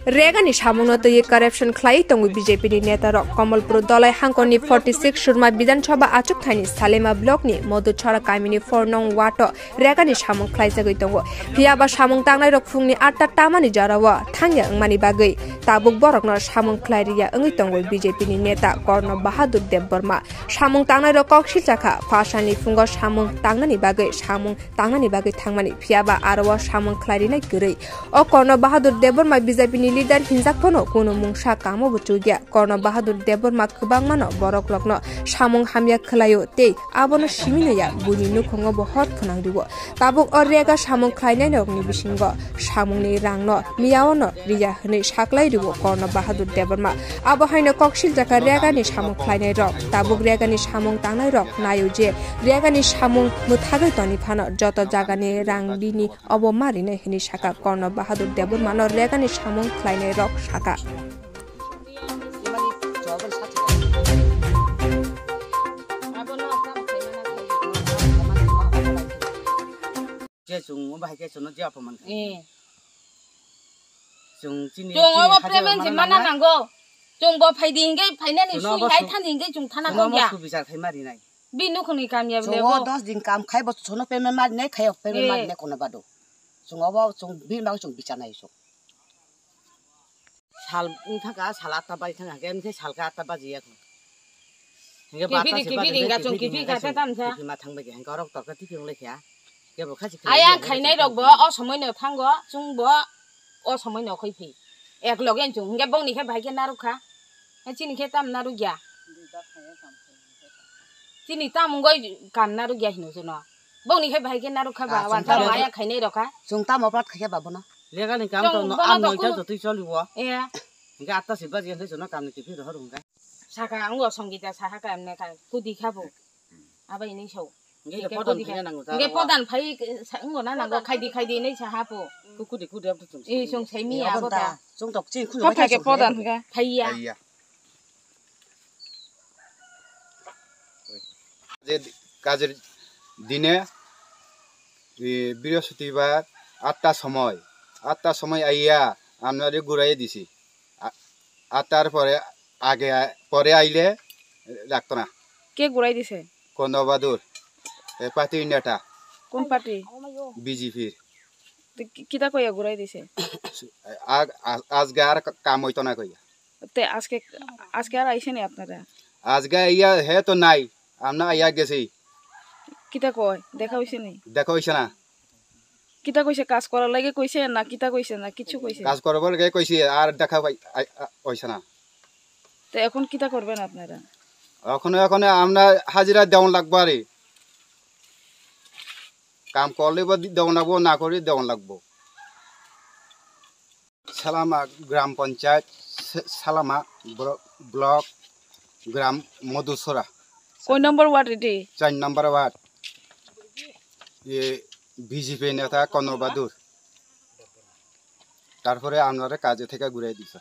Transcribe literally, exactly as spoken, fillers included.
Regani samungno twiwi corruption khlaiwi tongo B J P ni neta rok. Kamalpur Dolai hangkoni forty six Surma Bidhan Sabha achukthani Salema block ni Madhuchhara kamini four nong ward o regani samung khlaijagwi tongo. Phiya ba samung tangnai rok phungni atta tamani jorao thangya wngmani bagwi tabuk borokno samung khlai riya wngwi tongo B J P ni neta Karna Bahadur Debbarma. Samung tangnai rok kok silchakha, phasalni phungo samung tangnani bagwi samung tangnani bagwi thangmani, phiya ba aro o samung khlai rinai kwrwi. O Karna Bahadur Debbarma B J P ni leader hinjak phano kunu mungsa kamo bo chukya. Karna Bahadur Debbarma kwbangmano borok rokno samung hamya khlaio tei abono simi naiya buini nukhungo bo hor khwnang rio. Tabuk o rega samung khlainai rokni bisingo samungni rangno miyao no riya hwnwi saklai rio Karna Bahadur Debbarma. Abo haino kok siljakha regani samung khlainai rok. Tabuk regani samung tangnai rok naio je regani samung mwthagwi toni phano joto jagani rang bini obo ma rinai hwnwi saka Karna Bahadur Debbarmano regani samung khlainai rok saka. Je chwng o bahai khe chwngno je apaman kha. Eh. Chwng chini, chwng chini obo hajar payment mana mana nango. Chwng bo phaidi hinge phainani chwngno sui bo hai su-, thani hinge chwng thana chwngno kok bo ya. Su bichar khai mari nai. Bi nukhungni kam ya bole chwng o bo. Dos din kam khai bo chwngno payment mari nai khai o payment eh. Mari nai kono bado. Chwng obo chwng bini bagwi chwng bichar nai chwng. Sal wng thangkha, sal atta baji thangkha, hingke wngkhe salka atta baji ya kho. Hingke kiphiri, barta se kiphiri baji hingka hingke chwng kiphiri kiphiri hingka hingka se chwng tamsa. Kiphima thangbai khe, hingke orok torkhe tiphirung lai kha. Kebo khachi khlai ayang ya, khainai rok bo o somoi no thango, chwng bo o somoi no khoi phi. Ek loge chwng hingke bongni khe bahai khe narwk kha. Chini khe tam narwk ya. Chini tam wngoi kam narwk ya hino jono. Bongni khe bahai khe narwk kha ba, ah, wa chwng tam tamo aya khainai rok kha. Chwng tamo prat khaikhe ba bono. Legani kam chwng to no, bono an to noita kunu jotoi choli o. Iya. Hingke atta se baji hingke jono kamni kiphir rohor hingke. Saka ang o Songita saha ka emne ka kudi kha bo. Aba ini so. Hingke hingke podan kudi kha. Khaina nango ta hingke ro. Podan phai sa-, wngbo na nango khaidi khaidi ini saha po. Ku kudi kudi abdo chwng. I chwng saimi abo ta. Chwng tok chini khunu. Kha phai ke podan hingke. Phaiya. Phaiya. Kajir, kajir dine, e, Brihosputibar atta somoi, atta somoi aiya, amnare gurai disi. A-, attar pore age a-, pore aile ragto na. Ke gurai dise? Karna Bahadur, e, party neta. Kon party? B J P. Te ki-, kita koya gurai dise? Ag-, a-, ajge ar ka-, kam oito na koya. Te aske, aske ar aiseni apnara? Ajge iya he to nai, amna iya gesi. Kita koi? Dekha oiseni? Dekha oisena. Kita koise, kaj korar lage koise, na kita koise, na kichu koise? Kaj korabar lage koise, ar dekha oi-, ai-, a-, oisena. Te ekhon kita korben apnara? Ekhon, ekhon amna hajira deon lagbo ari. Kam korle bo deon lagbo, na korle deon lagbo. Salama Gram Panchayat, Sa-, Salama bro-, Block, Gram Madhuchhara. Koi number ward iti? Char number ward. E, B J P neta Karna Bahadur. Tarpore amnare kaje theke gurai disa.